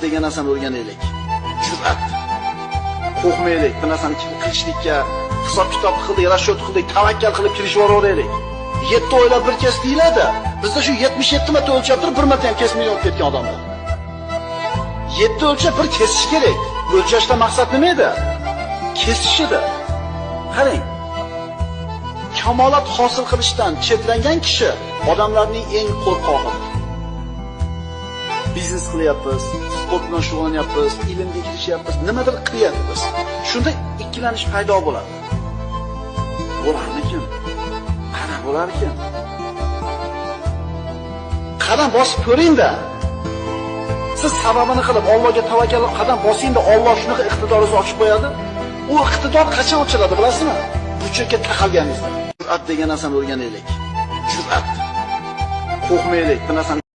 Degan narsani o'rganaylik. Jur'at. Qo'rqmaylik, bir narsani qilishlikka, hisob-kitob qildik, rashyot qildik, tavakkal qilib kirishib yuboraylik. 7 oylab bir kes deyiladi. Bizda shu 77 marta o'lchab turib, bir marta ham kesmay olib ketgan odamlar. 7 o'lchab bir kesish kerak. O'lchashda maqsad nima edi? Kesish edi. Qarang. Kamolat hosil qilishdan chetlangan kishi odamlarning eng qo'rqog'idir. Biznes qilyapmiz, sport bilan shug'ullanyapmiz, ilmga kirishyapmiz, nimadir qilyapmiz. Shunda ikkilanish paydo bo'ladi. Bo'larmikin? Qana bo'larkin? Qadam bosib ko'ring-da. Siz sababini qilib Allohga tavakkal qilib qadam bosing-da, Alloh shunaqa iqtidoringizni ochib qo'yadi. U iqtidor qachon ochiladi bilasizmi? Burchakka taqalganingizda. Jur'at degan narsani o'rganaylik. Jur'at. Qo'rqmaylik, bir narsani